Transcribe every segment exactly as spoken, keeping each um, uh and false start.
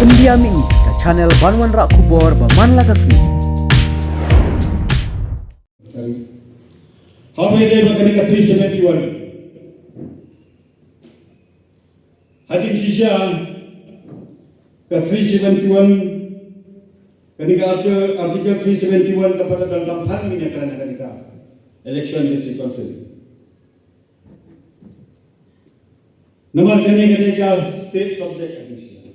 India Mini, ka channel ban wanrah khubor ba man la ka sngi. Haba ïadei bad kane ka three seventy-one, ha jingshisha ka three seventy-one, kane ka arti-, Article three seventy-one ka pat da donkam than ïa kane, kane ka Election District Council. Namar kane ka dei ka state subject, ka jingshisha.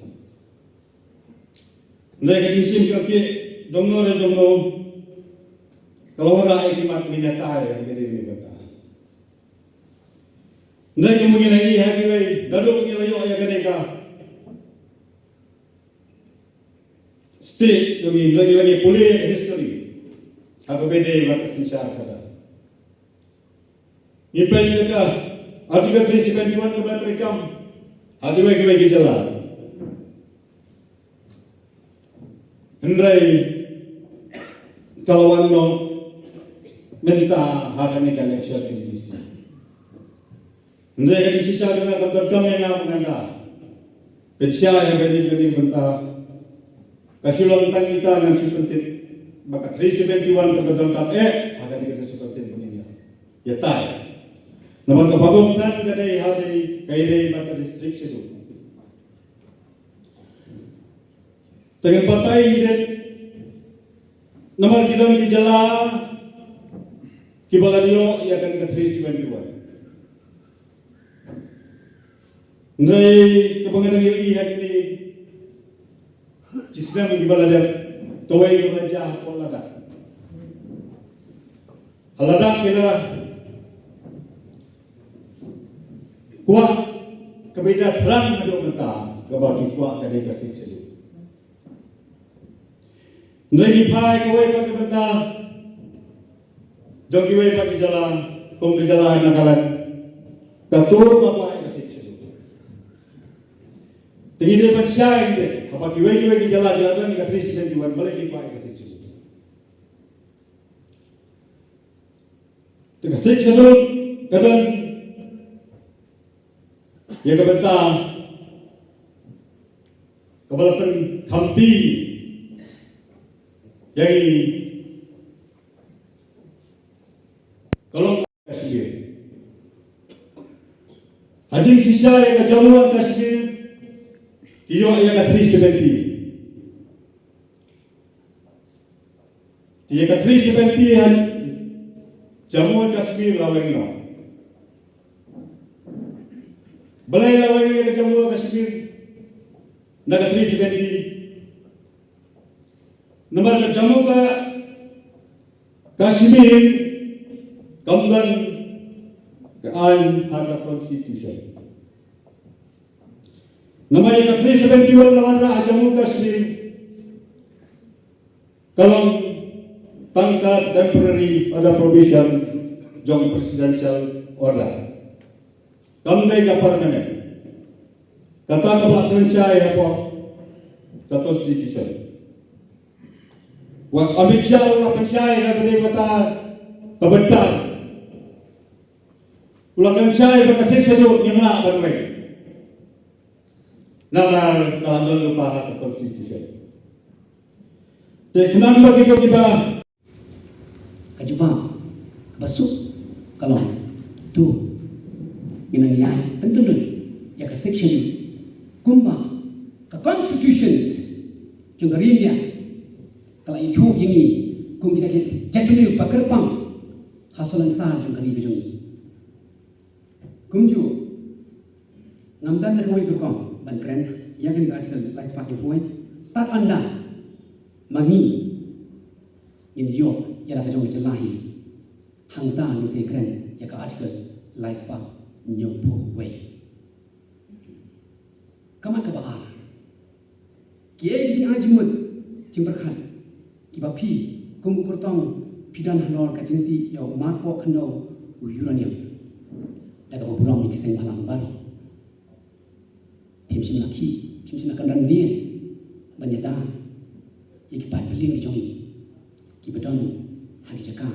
Hynrei ka jingshisha ka ki jong no re jong no ka la wanrah ïa ki mat mynta ïa ka dei mynta. Hynrei ka mynta ïa ha ki wei da do ki la ïoh ïa ka dei ka state jong ngi, hynrei ngi la ngi pule ïa ka history. Ha ka ba dei mat ka synshar ka da. Ngi peit ïa ka Article three seventy-one kaba treikam ha kiwei kiwei ki jylla. Hynrei ka la wan noh mynta ha kane ka election M D C. Hynrei ka jingshisha jong nga kam donkam ïa nga mynta. Pynshai ha kane kane mynta. Ka shu long tang ita ngan shu pyntip ba ka three seventy-one ka donkam eh ha kane ka district council pynïaid ïa tai. Namar ka ba kongsan ka dei ha dei ka ïadei bad ka district schedule. Te ngan batai ïa namar ki don ki jylla kiba la ïoh ïa kane ka three seventy-one. Hynrei kaba nga dang ïohi ha kine ki snem kiba la dep, kawei kaba la jia ha Ladakh. Ha Ladakh ki la kwah kaba ïa thrang haduh mynta, kaba ki kwah ka dei ka Sixth Schedule. Hynrei ngi phai kawei pat ka bynta jong kiwei pat ki jylla, kum ka jylla Nagaland, ka tur ka kwah ka Sixth Schedule. Te ngi dei ban shai ngi dei, haba kiwei kiwei ki jylla ki la don ka three seventy-one, balei ki kwah ka Sixth Schedule. Te ka Sixth Schedule ka don ïa ka bynta kaba la pynkhamti ïa ngi, ka long Kashmir. Ha jingshisha ïa ka Jammu and Kashmir ki ïoh ïa ka three seventy. Te ïa ka three seventy ha Jammu and Kashmir la weng noh. Balei la weng ïa ka Jammu and Kashmir na ka three seventy? Namar ka Jammu ka Kashmir kam don ka aiñ ha ka constitution. Namar ïa ka three seventy-one la wanrah ha Jammu Kashmir ka long tang ka temporary order provision jong presidential order. Kam dei ka permanent. Kata kaba la pynshai hapoh ka constitution. Wat Amit Shah u la pynshai ka dei kata ka bynta. U la pynshai ba ka Sixth Schedule ngim lah ban weng. Namar ka la don lypa ha ka constitution. Te khnang ba kito kiba ka jubab kaba suk ka long, to ngin nang ïai pyntyllun ïa ka Sixth Schedule kumba ka constitution jong ka ri India ka la ïathuh ïa ngi kum kita ki jaitbynriew ba kyrpang ha sor lane sar jong ka ri ka jong ngi. Kumjuh, ngam don na kawei ka rukom ban kren ïa kane ka Article lai spah hynñiewphew wei, tad haduh ma ngi ngin ïoh ïa la ka jong ka jylla hi. Hangta ngin sa ïakren ïa ka Article lai spah hynñiewphew wei. Ka mat kaba ar, kiei ki jingai jingmut jingpyrkhat kiba phi kum u kyrtong phi don halor ka jingtih ïa u marpoh khyndew u uranium da kaba burom ïa ki seng bhalang baroh? Phim shym la khih, phim shym la kynran dien ban ïada ïa ki paid ba lieng ki jong ngi kiba don ha ki jaka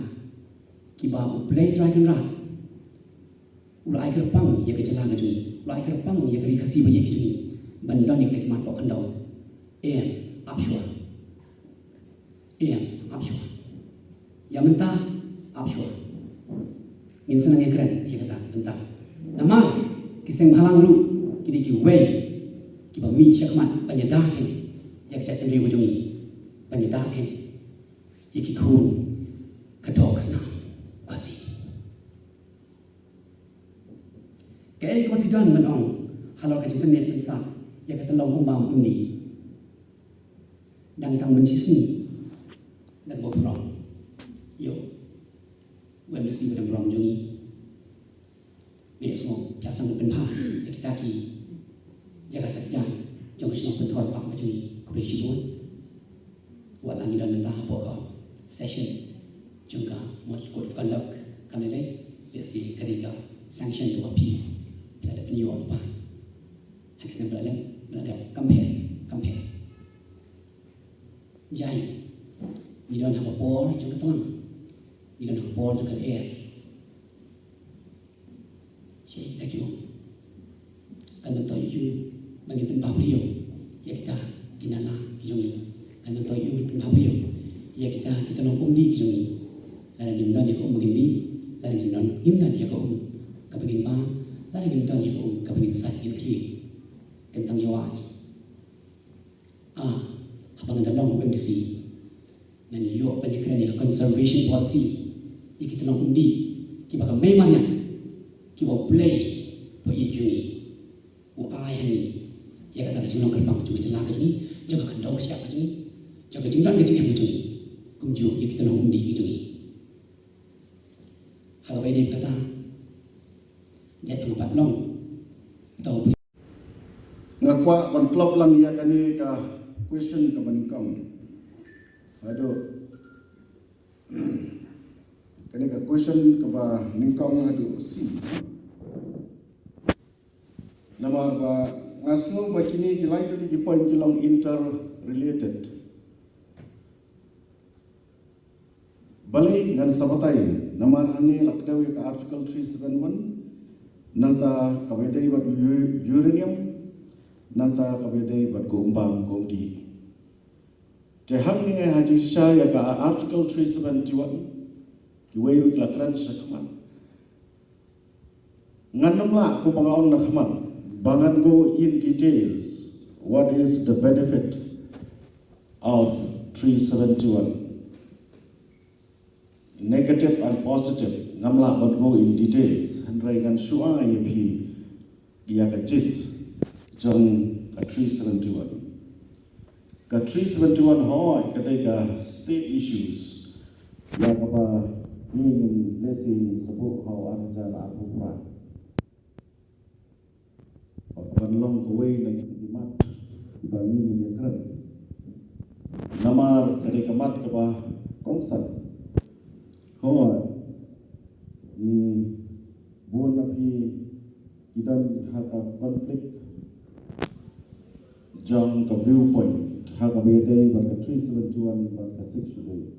kiba U Blei Trai Kynrad u la ai kyrpang ïa ka jylla ka jong ngi, u la ai kyrpang ïa ka ri Khasi ba ïeit ka jong ngi ban don ïa ki marpoh khyndew. Em, ap shuwa. Em, ap shuwa. Ïa mynta, ap shuwa. Ngin sa nang ïakren ïa kata mynta. Namar ki seng bhalang ruh ki dei kiwei kiba mih shakhmat ban ïada khein ïa ka jaitbynriew ka jong ngi, ban ïada khein ïa ki khun ka doh ka snam, ka si. Kaei kaba phi don ban ong halor ka jingpynmih pynsah ïa ka tyllong umbam umdih? Dang tang mynshisngi dang ba burom ïa u MDC ba dang burom jong ngi. Ngi sngewbha pynbha ïa kita ki jaka sait jaiñ jong ka shnong Pynthorumpak ka jong ngi. Khublei shibun. Wat la ngi don mynta hapoh ka session jong ka Code of Conduct, kam lei lei, lehse ka dei ka sanction to appeal. Phi la dep pynïoh lypa ha ki snem ba la lem, ba la dep, kam pher, kam pher. Jaiñ, ngi don ha ka por jong ka tlang, ngi don ha ka por jong ka lyer. Sha ïa ki um, kan myntoi ïa u ba ngin pynbha briew ïa kita ki nala ki jong ngi. Kan myntoi ïa u ba ngin pynbha briew ïa kita ki tyllong umdih ki jong ngi. Lada ngim don ïa ka um ba ngin dih, lada ngim don, ngim don ïa ka um kaba ngin bam, lada ngim don ïa ka um kaba ngin sait ngin khlieh, kan tang ïa wah. Ah, haba ngan da long u MDC, ngan ïoh ban ïakren ïa ka conservation policy ïa ki tyllong umdih kiba ka mei mariang, kiba U Blei ba ïeit jong ngi u ai ha ngi ïa kata ka jinglong kyrpang jong ka jylla ka jong ngi, jong ka khyndew ka shyiap ka jong ngi, jong ka jingdon ka jingem ka jong ngi, kumjuh ïa ki tyllong umdih ki jong ngi. Ha kaba ïadei bad kata, jait ba nga pat long, to Nga kwah ban plop lang ïa kane ka question kaba nyngkong. Haduh kane ka question kaba nyngkong haduh C. Namar ba nga sngew ba kine ki lai tylli ki point ki long interrelated. Balei ngan sa batai, namar hangne la kdew ïa ka Article three seven one, nangta kaba ïadei bad u-, uranium, nangta kaba ïadei bad ka umbam ka umdih. Te hangne ha jingshisha ïa ka Article three seventy-one, kiwei ruh ki la kren shakhmat. Ngan ym lah, kumba nga ong na khmat, ba ngan go in details what is the benefit of three seventy-one, negative and positive. Ngam lah ban go in details, hynrei ngan shu ai ïa phi ïa ka gist jong ka three seventy-one. Ka three seventy-one, hooid, ka dei ka state issues, ïa kaba ngi ngin lehse ngin sa buh ha u ar hajar arphew phra. Bad ka ban long kawei na kita ki mat kiba ngi ngin ïakren, namar ka dei ka mat kaba kongsan. Hooid, ngi bun na phi ki don ha ka conflict jong ka viewpoint ha kaba ïadei bad ka three seventy-one bad ka Sixth Schedule.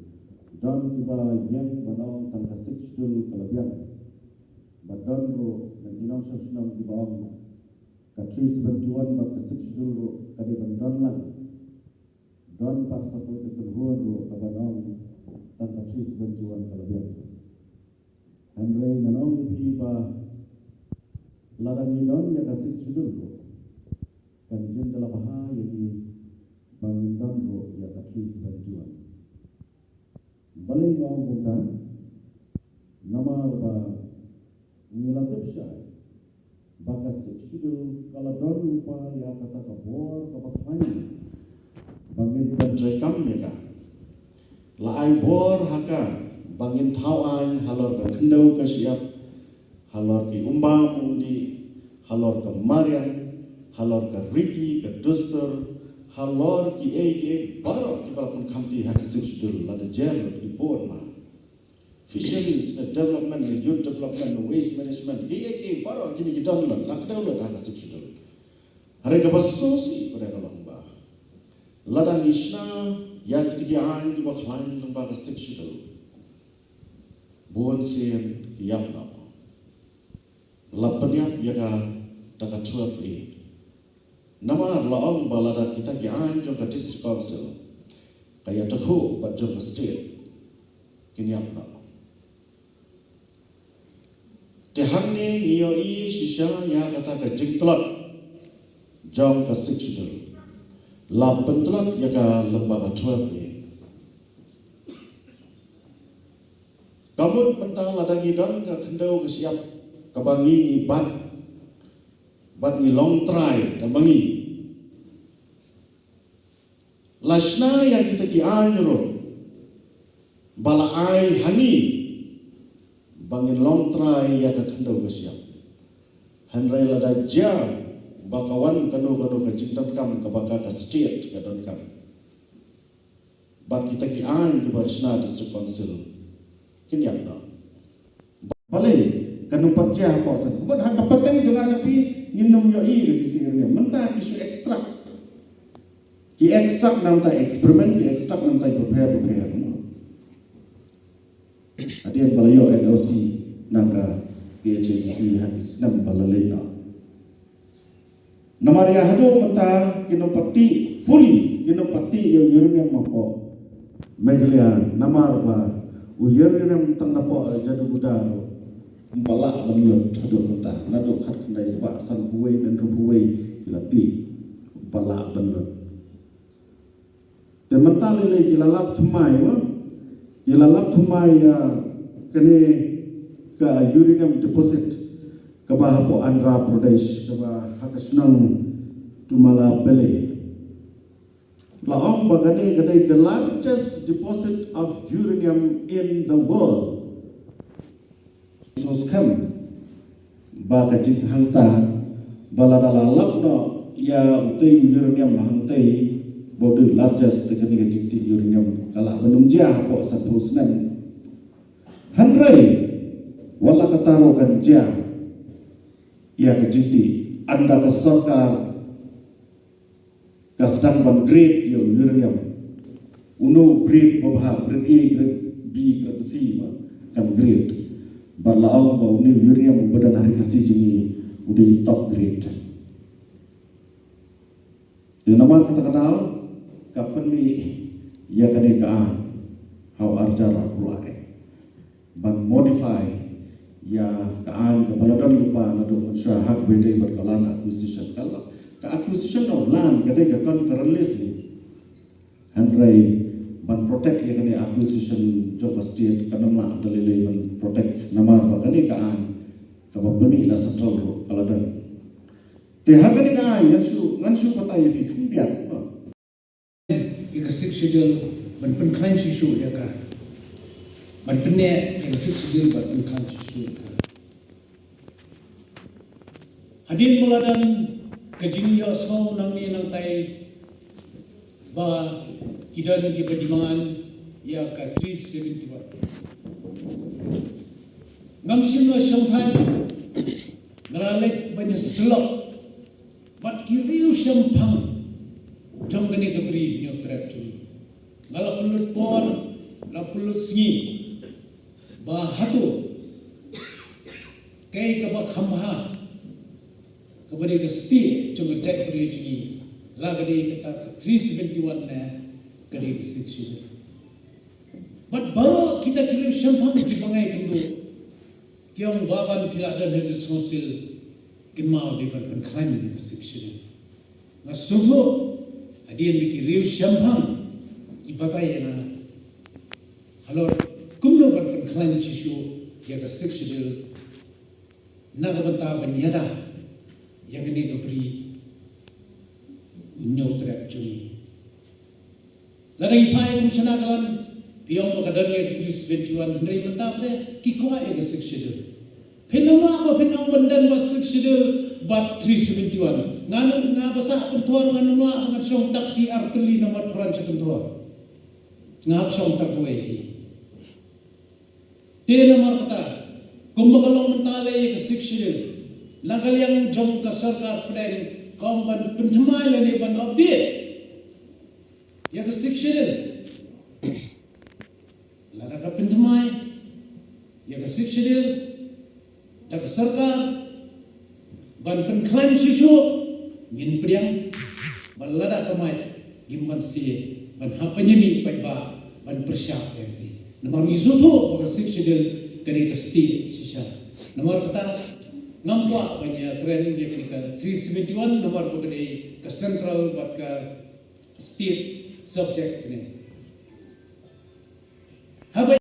Don kiba ïeng ban ong tang ka Sixth Schedule ka la biang. Bad don ruh na ki nongshong shnong kiba ong ka three seventy-one bad ka Sixth Schedule ruh ka dei ban don lang. Don pat sa kawei ka kynhun ruh kaba ong tang ka three seventy-one ka la biang. Hynrei ngan ong ïa phi ba lada ngi don ïa ka Sixth Schedule ruh, kan jin da la bha ïa ngi ba ngin don ruh ïa ka three seventy-one. Balei nga ong kumta? Namar ba ngi la tip shai ba ka Sixth Schedule ka la don lypa ïa kata ka bor kaba khlaiñ ba ngin pyntreikam ïa ka. La ai bor ha ka ba ngin thaw aiñ halor ka khyndew ka shyiap, halor ki umbam umdih, halor ka mariang, halor ka riti ka dustur, halor kiei kiei baroh kiba la pynkhamti ha ka Sixth Schedule, la da jer lut ki bun ma. Fisheries, eh, development, eh, youth development, eh, waste management, kiei kiei baroh kine ki don lut, la kdew lut ha ka Sixth Schedule. Hynrei kaba sngewsih pat ka long ba lada ngi shna ïa kita ki aiñ kiba khlaiñ lyngba ka Sixth Schedule, bun sien ki ïap noh. La pynïap ïa ka da ka twelve A. Namar la ong ba lada kita ki aiñ jong ka District Council ka ïatakhuh bad jong ka state, kin ïap noh. Te hangne ngi ïohi shisha ïa kata ka jingtlot jong ka Sixth Schedule. La pyntlot ïa ka lyngba ka twelve A. Ka mut mynta lada ngi don ka khyndew ka shyiap kaba ngi ngi bat bad ngi long trai da ma ngi. La shna ïa kita ki aiñ ruh ba la ai ha ngi ba ngin long trai ïa ka khyndew ka shyiap. Hynrei lada jia ba ka wan kano kano ka jingdonkam kaba ka ka state ka donkam, bad kita ki aiñ kiba shna District Council kin ïap noh. Balei kan ym pat jia hapoh san? Bad ha ka pateng jong nga jong phi ngin ym ïohi ka jingtih uranium. Mynta ki shu extract. Ki extract namar ta experiment, ki extract namar ta bapher bapher. Hadien ba la ïoh N O C na ka P H A D C ha ki snem ba la leit noh. Namar ïa haduh mynta kin ym pat tih fully, kin ym pat tih ïa u uranium hapoh Meghalaya, namar ba u uranium tang napoh Jaduguda ruh ym pat lah ban lut haduh mynta. Naduh khatkhyndai spah sanphew wei, hynriewphew wei ki la tih, ym pat lah ban lut. Te mynta lei lei ki la lap thymmai, wa? Ki la lap thymmai ïa kane ka uranium deposit kaba hapoh Andhra Pradesh, kaba ha ka shnong Tummalapally. La ong ba kane ka dei the largest deposit of uranium in the world. Sngewskhem ba ka jingthangta ba lada la lap noh ïa utei u uranium hangtei ba u dei largest, te kane ka jingtih uranium ka lah ban ym jia hapoh sanphew snem. Hynrei wat la katta ruh kan jia ïa ka jingtih ynda ka sorkar ka sdang ban grade ïa u uranium. Uno u grade ba bha, grade A, grade B, grade C, ba kan grade. Bad la ong ba une u uranium uba don ha ri Khasi jong ngi u dei top grade. Te namar kata ka daw ka pynmih ïa kane ka aiñ ha u arhajar arphew lai ban modify ïa ka aiñ kaba la don lypa naduh mynshuwa ha kaba ïadei bad ka land acquisition. Ka la, ka acquisition of land ka dei ka concurrent list hi. Hynrei ban protect ïa kane acquisition jong ka state kan ym lah da lei lei ban protect namar ba kane ka aiñ kaba pynmih na central ruh ka la don. Te ha kane ka aiñ ngan shu, ngan shu batai ïa phi khyndiat, no. Ïa ka Sixth Schedule ban pynkhlaiñ shuh shuh ïa ka. Ban pynneh ïa ka Sixth Schedule ban pynkhlaiñ shuh shuh ïa ka. Hadien ba la don ka jingïohsngew nangne nangtai ba ki don kiba demand ïa ka three seventy-one. Ngam shym la shongthait, nga la leit ban ïasyllok bad ki riewshemphang jong kane ka Bri Hynñiewtrep jong ngi. Nga la pynlut por, la pynlut sngi ba hato kaei kaba kham bha, kaba dei ka stieh jong ka jaitbynriew jong ngi, la ka dei kata ka three seventy-one ne ka dei ka Sixth Schedule. Bad baroh kita ki riewshemphang kiba nga ïakynduh ki ong ba ban phi la don ha District Council, kynmaw dei ban pynkhlaiñ ïa ka Sixth Schedule. Nga sngewthuh hadien ba ki riewshemphang ki batai ïa nga halor kumno ban pynkhlaiñ shuh shuh ïa ka Sixth Schedule na ka bynta ban ïada ïa kane ka Bri Hynñiewtrep jong ngi. Lada ngi phai kum shana kalan, phi ong ba ka don ïa ka three seventy-one, hynrei mynta phi ki kwah ïa ka Sixth Schedule. Phin ym lah ba phin ong ban don bad Sixth Schedule bad three seventy-one. Nga, nga ba sah Pynthor ngan ym lah ba ngan shong taxi ar tylli na Mawphran sha Pynthor. Nga hap shong tang kawei hi. Te namar kata, kumba ka long mynta lei ïa ka Sixth Schedule, na ka liang jong ka sorkar pdeng ka ong ban pynthymmai lane ban update ïa ka Sixth Schedule. Lada ka pynthymmai ïa ka Sixth Schedule da ka sorkar ban pynkhlaiñ shuh shuh, Ngin pdiang ba lada ka mait ngim ban sie ban hap ban ïamih paidbah ban pyrshah ïa kane. Namar ngi sngewthuh ba ka Sixth Schedule ka dei ka state shisha. Namar kata ngam kwah ban ïakren ïa kane ka three seventy-one namar ba ka dei ka central bad ka state subject kane. Haba